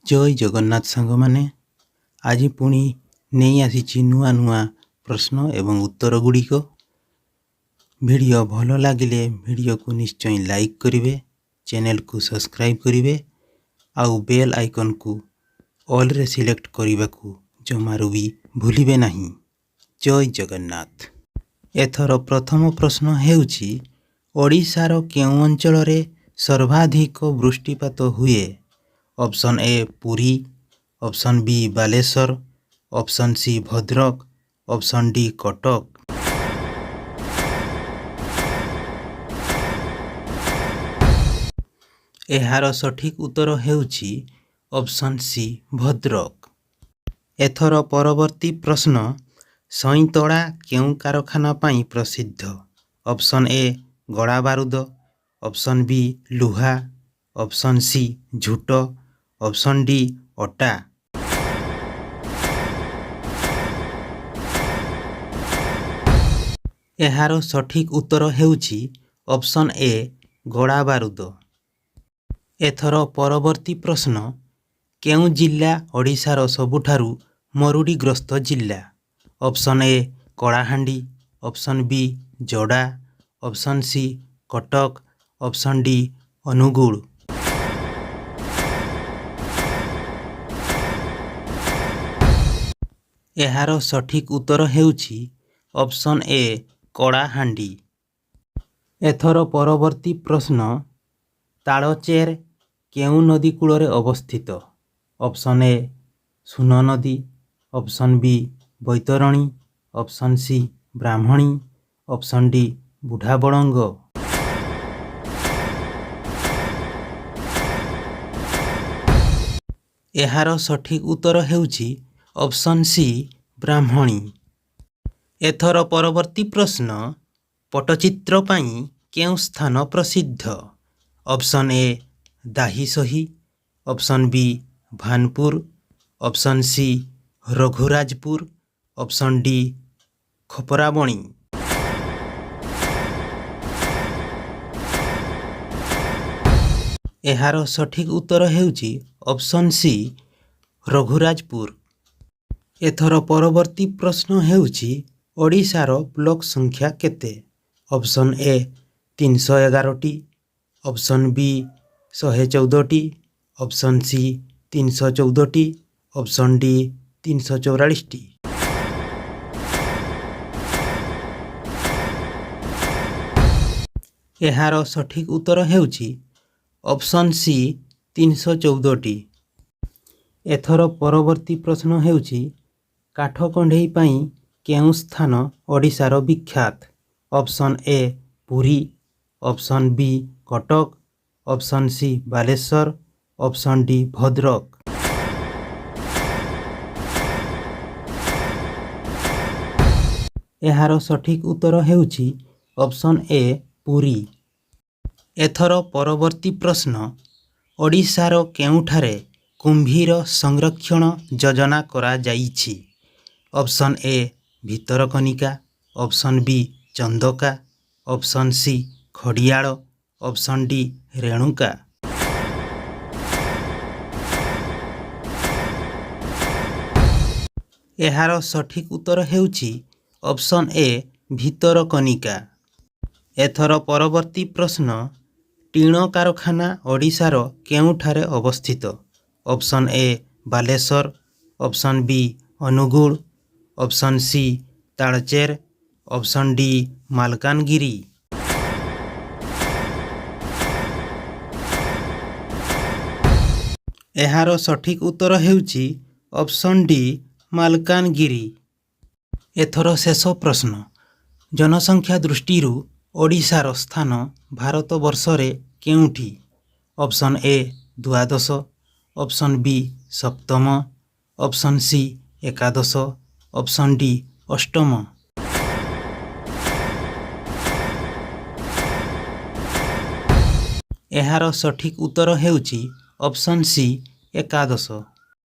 ଜୟ ଜଗନ୍ନାଥ ସାଙ୍ଗମାନେ। ଆଜି ପୁଣି ନେଇ ଆସିଛି ନୂଆ ନୂଆ ପ୍ରଶ୍ନ ଏବଂ ଉତ୍ତର ଗୁଡ଼ିକ। ଭିଡ଼ିଓ ଭଲ ଲାଗିଲେ ଭିଡ଼ିଓକୁ ନିଶ୍ଚୟ ଲାଇକ୍ କରିବେ, ଚ୍ୟାନେଲକୁ ସବସ୍କ୍ରାଇବ୍ କରିବେ ଆଉ ବେଲ୍ ଆଇକନ୍କୁ ଅଲ୍ରେ ସିଲେକ୍ଟ କରିବାକୁ ଜମାରୁ ବି ଭୁଲିବେ ନାହିଁ। ଜୟ ଜଗନ୍ନାଥ। ଏଥର ପ୍ରଥମ ପ୍ରଶ୍ନ ହେଉଛି, ଓଡ଼ିଶାର କେଉଁ ଅଞ୍ଚଳରେ ସର୍ବାଧିକ ବୃଷ୍ଟିପାତ ହୁଏ? Option A Puri, option B Balasore, option C Bhadrak, option D Cuttack. ଏହାର ସଠିକ୍ ଉତ୍ତର ହେଉଛି ଅପସନ୍ ସି ଭଦ୍ରକ। ଏଥର ପରବର୍ତ୍ତୀ ପ୍ରଶ୍ନ, ସଇଁତଳା କେଉଁ କାରଖାନା ପାଇଁ ପ୍ରସିଦ୍ଧ? ଅପସନ୍ ଏ ଗୋଳା ବାରୁଦ, ଅପସନ୍ ବି ଲୁହା, ଅପସନ୍ ସି ଝୋଟ, ଅପସନ୍ ଡି ଅଟା। ଏହାର ସଠିକ୍ ଉତ୍ତର ହେଉଛି ଅପସନ୍ ଏ ଗୋଳା ବାରୁଦ। ଏଥର ପରବର୍ତ୍ତୀ ପ୍ରଶ୍ନ, କେଉଁ ଜିଲ୍ଲା ଓଡ଼ିଶାର ସବୁଠାରୁ ମରୁଡ଼ିଗ୍ରସ୍ତ ଜିଲ୍ଲା? Option A Kalahandi, option B Joda, option C Cuttack, option D Angul. ଏହାର ସଠିକ୍ ଉତ୍ତର ହେଉଛି ଅପସନ୍ ଏ କଳାହାଣ୍ଡି। ଏଥର ପରବର୍ତ୍ତୀ ପ୍ରଶ୍ନ, ତାଳଚେର କେଉଁ ନଦୀ କୂଳରେ ଅବସ୍ଥିତ? ଅପସନ୍ ଏ ସୁନନଦୀ, option B Baitarani, option C Brahmani, option D Budhabalanga. ଏହାର ସଠିକ୍ ଉତ୍ତର ହେଉଛି ଅପସନ୍ ସି ବ୍ରାହ୍ମଣୀ। ଏଥର ପରବର୍ତ୍ତୀ ପ୍ରଶ୍ନ, ପଟ୍ଟଚିତ୍ର ପାଇଁ କେଉଁ ସ୍ଥାନ ପ୍ରସିଦ୍ଧ? Option A Dahisahi, option B Bhanpur, option C Raghurajpur, option D Khaparabani. ଏହାର ସଠିକ୍ ଉତ୍ତର ହେଉଛି ଅପସନ୍ ସି ରଘୁରାଜପୁର। ଏଥର ପରବର୍ତ୍ତୀ ପ୍ରଶ୍ନ ହେଉଛି, ଓଡ଼ିଶାର ବ୍ଲକ ସଂଖ୍ୟା କେତେ? ଅପସନ୍ ଏ 311ଟି, ଅପସନ୍ ବି 114ଟି, ଅପସନ୍ ସି 314ଟି, ଅପସନ୍ ଡି 344ଟି। ଏହାର ସଠିକ୍ ଉତ୍ତର ହେଉଛି ଅପସନ୍ ସି 314ଟି। ଏଥର ପରବର୍ତ୍ତୀ ପ୍ରଶ୍ନ ହେଉଛି, କାଠ କଣ୍ଢେଇ ପାଇଁ କେଉଁ ସ୍ଥାନ ଓଡ଼ିଶାର ବିଖ୍ୟାତ? Option A Puri, option B Cuttack, option C Balasore, option D Bhadrak. ଏହାର ସଠିକ୍ ଉତ୍ତର ହେଉଛି ଅପସନ୍ ଏ ପୁରୀ। ଏଥର ପରବର୍ତ୍ତୀ ପ୍ରଶ୍ନ, ଓଡ଼ିଶାର କେଉଁଠାରେ କୁମ୍ଭୀର ସଂରକ୍ଷଣ ଯୋଜନା କରାଯାଇଛି? Option A Bhitarkanika, option B Chandaka, option C Khariar, option D Renuka. ଏହାର ସଠିକ୍ ଉତ୍ତର ହେଉଛି ଅପସନ୍ ଏ ଭିତରକନିକା। ଏଥର ପରବର୍ତ୍ତୀ ପ୍ରଶ୍ନ, ଟିଣ କାରଖାନା ଓଡ଼ିଶାର କେଉଁଠାରେ ଅବସ୍ଥିତ? Option A Balasore, option B Angul, option C Talcher, option D Malkangiri. ଏହାର ସଠିକ୍ ଉତ୍ତର ହେଉଛି ଅପସନ୍ ଡି ମାଲକାନଗିରି। ଏଥର ଶେଷ ପ୍ରଶ୍ନ, ଜନସଂଖ୍ୟା ଦୃଷ୍ଟିରୁ ଓଡ଼ିଶାର ସ୍ଥାନ ଭାରତବର୍ଷରେ କେଉଁଠି? ଅପସନ୍ ଏ ଦ୍ୱାଦଶ, ଅପସନ୍ ବି ସପ୍ତମ, ଅପସନ୍ ସି ଏକାଦଶ, ଅପସନ୍ ଡି ଅଷ୍ଟମ। ଏହାର ସଠିକ୍ ଉତ୍ତର ହେଉଛି ଅପସନ୍ ସି ଏକାଦଶ।